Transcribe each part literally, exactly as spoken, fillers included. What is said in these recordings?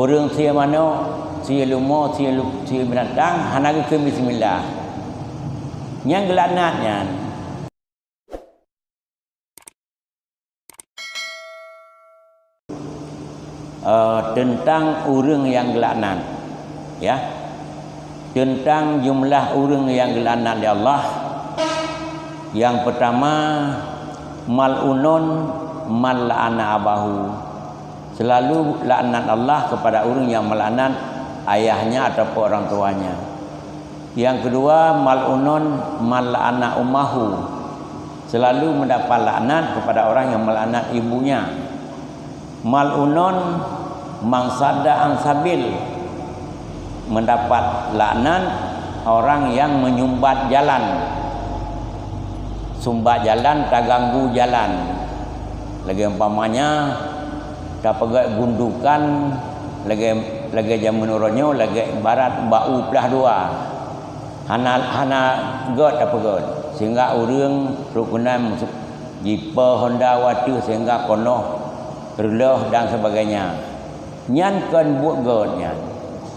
Ureuëng sie manok, sie leumo, sie lu-, sie binatang hana geukheun bismillah, nyan geulaknat nyan. Eh, teuntang ureuëng nyang geulaknat, ya. Teuntang jumlah ureuëng nyang geulaknat lé Allah, nyang peutama, mal'unun man la'ana abahu. Selalu laknat Allah kepada ureuëng nyang melaknat ayahnya ataupun orang tuanya. Yang kedua, mal'unun man la'ana ummahu. Selalu mendapat laknat kepada orang yang melaknat ibunya. Mal'unun man sadda an sabil. Mendapat laknat orang yang menyumbat jalan. Sumbat jalan, taganggu jalan. Lagée umpamanya, tapeugét gundukan, lagée, lagée jameun uroe nyoe, lagée ibarat bak u plah dua. Hana, hana gét tapeugét, sehingga ureuëng trok keunan jipo honda wateueh sehingga konoh reuloh dan sebagainya. Nyan kon buet gét nyan.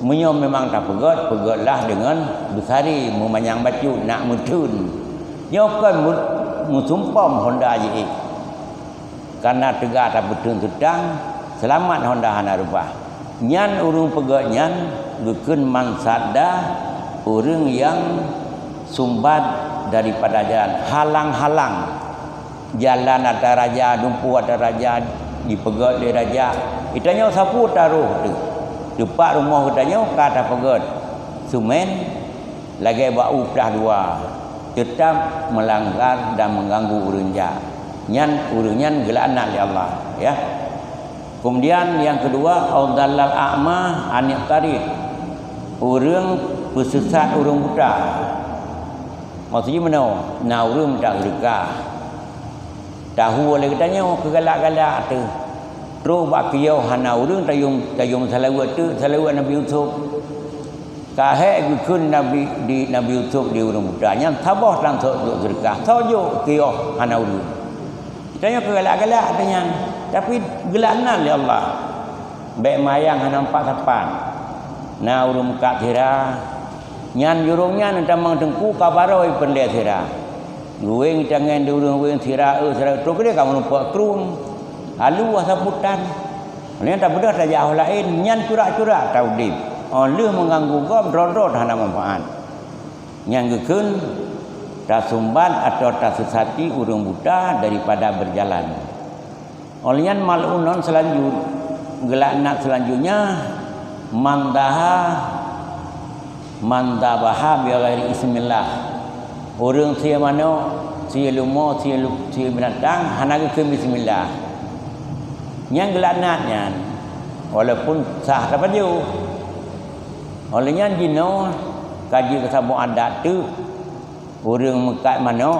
Meunyoe memang tapeugét, peugétlah deungon beusari, meumanyang bacut, nak meutheun. Nyoe kon meu-, meusumpom honda jiék. Kareuna teuga tapeutheun seutang, seulamat honda hana reubah. Nyan ureuëng peugét nyan geukheun man sadda, ureuëng nyang sumbat daripada jalan, halang-halang jalan atra raja, dumpeue atra raja, jipeugét lé raja. Geutanyoe sapeue taroh teuh? Teumpat rumoh geutanyoe ka tapeugét seumén, lagée bak u plah dua, teutab meulanggar dan meuganggu ureuëng jak. Nyan, ureuëng nyan geulaknat lé Allah, ya. Keumudian nyang keudua, au dallal a'ma anit thariq. Ureuëng peuseusat ureuëng buta. Maksud jih meunoe, na ureuëng mita seudeukah. Tahu lé geutanyoe keugalak-galak teuh. Trok bak kiyôh hana ureuëng tayum, tayum salaweuet teuk, salaweuet Nabi Yusuf. Ka hék geukheun Nabi, di Nabi Yusuf di ureuëng buta nyan saboh tan sot jok seudeukah, sot jok kiyôh hana ureuëng. Geutanyoe keugalak-galak teuh nyan, tapi geulaknat lé Allah. Bék mayang hana meupat sapat. Na ureuëng meukat sira, nyan jurông nyan tamong teungku ka barô ipeureulée sira. Geuwéng tangen di ureuëng wéng sira, eu, sira trok keudéh ka meurumpok krueng. Hana sapeue tan. Nyan tabeudôh tajak u laén, nyan curak-curak taudeb. Óh lheueh meuganggu gob, droe-droe hana manfaat. Nyan geukheun tasumbat atawa taseusati ureuëng buta daripada beujalan. Óh lheueh nyan mal'unun seulanjut, geulaknat seulanjutnya, man daha, man dzabaha bighairi ismillah. Ureuëng sie manok, sie leumo, sie lu-, sie binatang hana geukheun bismillah. Nyan geulaknat nyan, walaupun sah tapajoh. Óh lheueh nyan jinoe ka jeuet keu saboh adat teuk, ureuëng meukat manok,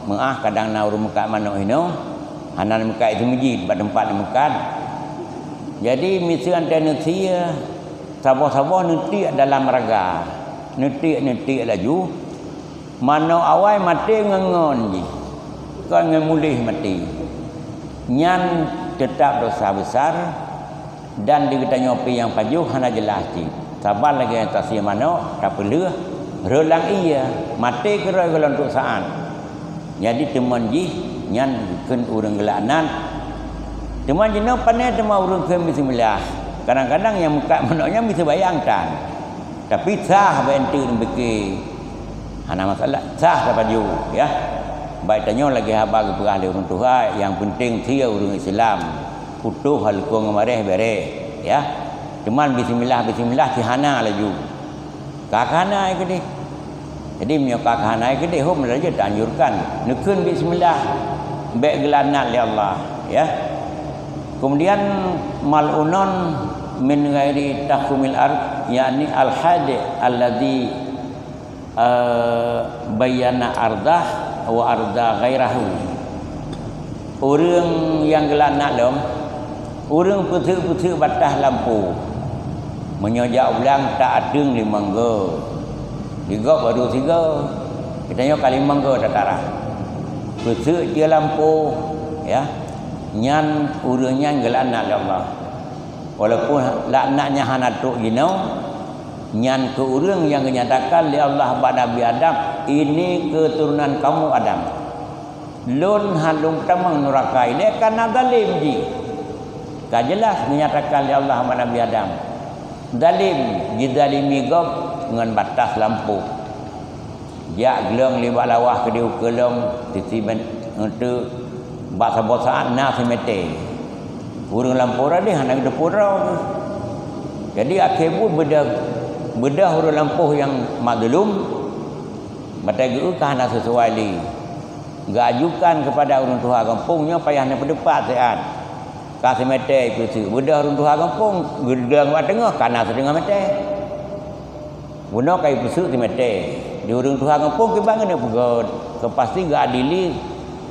meuáh kadang na ureuëng meukat manok inoe, hana meukat itu meujid bak teumpat meukat. Jadi miseue antara sie, saboh-saboh neutiek dalam raga, neutiek-neutiek laju, manok awai maté ngon-ngon jih, kon ngon muléh maté. Nyan teutab dosa besar, dan di geutanyoe pih nyang pajoh hana jeulaih cit. Saban lagée tasie manok, tapeuleueh, rhot lam ié, maté keudroe gohlom trok saát. Jadi teumon jih nyan kheun ureuëng geulaknat. Teuma jinoe pane teuma ureuëng kheun bismillah. Kadang-kadang nyang meukat manok nyan bisa bayang tan. Tapi sah bak enteuk neubike. Hana masalah, sah tapajoh, ya. Bak tanyoe lagée haba geupeugah lé ureuëng tuha, nyang peunteng sie ureuëng Islam. Putôh haleukong maréh béreh, ya. Teuma bismillah, bismillah sihana laju. Ka hana ai keudeh. Jadi meunyoe ka hana ai keudeh, hom laju taanjurkan. Neukheun bismillah, bék geulaknat lé Allah, ya. Kemudian mal'unun min ghairi takhumil ard, yakni al-hadi alladzi, eh, bayyana ardah wa arda ghairahu. Ureuëng nyang geulaknat lom, ureuëng peuseuk-peuseuk bataih lampôh. Meunyoe jak ulang tak ateueng limong go, di gob baru sigo. Geutanyoe ka limong go tatarah. Peuseuk cue lampôh, ya. Nyan ureuëng nyan geulaknat lé Allah. Walaupun laknat nyan hana trok jinoe, nyan keu ureuëng nyang geunyatakan lé Allah bak Nabi Adam, "Ini keturunan kamu Adam." Lôn han lôn tamong nuraka ilée kana zalim jih. Ka jeulaih geunyatakan lé Allah bak Nabi Adam. Zalim, jizalimi gob ngon batas lampôh. Jak glöng libak lawah keudéh ukeue lom, titi ben-, eunteuk bak saboh saát na simetée. Ureuëng lampôh radeh hana geuteupeue droe. Jadi akhé buet beudoh, beudoh ureuëng lampôh nyang mazlum, batée geu ka hana sisuai lé. Geuajukan keupada ureuëng tuha gampông nyoe payah neupeudeupat siat. Ka simetée peuseuek, beudoh ureuëng tuha gampông, geuglöng bak teungoh kana siteungoh metée. Bunoe ka ipeuseuek simetée. Di ureuëng tuha gampông kiban keuneuk peugöt, keu pasti geuadili.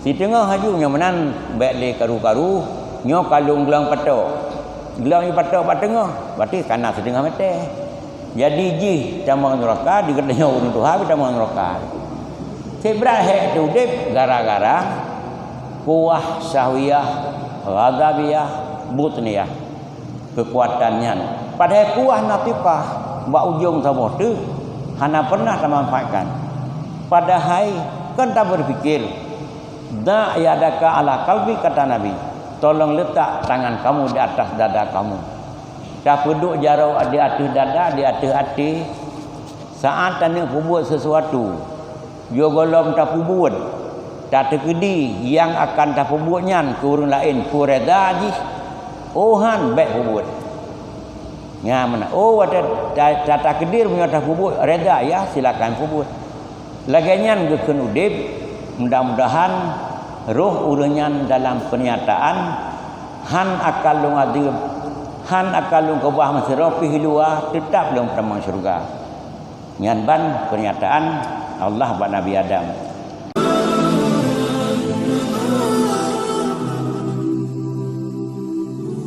Siteungoh haju nyoe meunan bék lé karu-karu, nyoe ka lôn glöng patok. Glöng ipatok bak teungoh, berarti kana siteungoh metée. Jadi jih tamong nuraka, di geutanyoe ureuëng tuha pih tamong nuraka. Sibrat hék teu udeb gara-gara kuwah syahwiyah, ghadabiyah, butniyah. Keukuatan nyan. Padahai kuwah natiqah bak ujong saboh teuk hana pernah tamanfaatkan. Padahai kon tabeupikir, "Dha' yadaka 'ala qalbi," kata Nabi, "Tolong letak tangan kamu di atas dada kamu." Tapeuduek jaroe di ateueh dada, di ateueh até, saát taneuk peubuet sesuatu, jih gohlom tapeubuet, tateukedi nyang akan tapeubuet nyan keu ureuëng laén peue reda jih, oh han, bék peubuet. Nyan meunan. Oh, watée ta-, ta-, takeudi meunyoe tapeubuet reda, ya, silakan peubuet. Lagée nyan geukheun udeb, mudah-mudahan roh ureuëng nyan dalam peurnyataan, han akan lôn adeueb, han akan lôn keubah meusidroe pih luwa, teutab lôn tamong syeuruga. Nyan ban peurnyataan Allah bak Nabi Adam.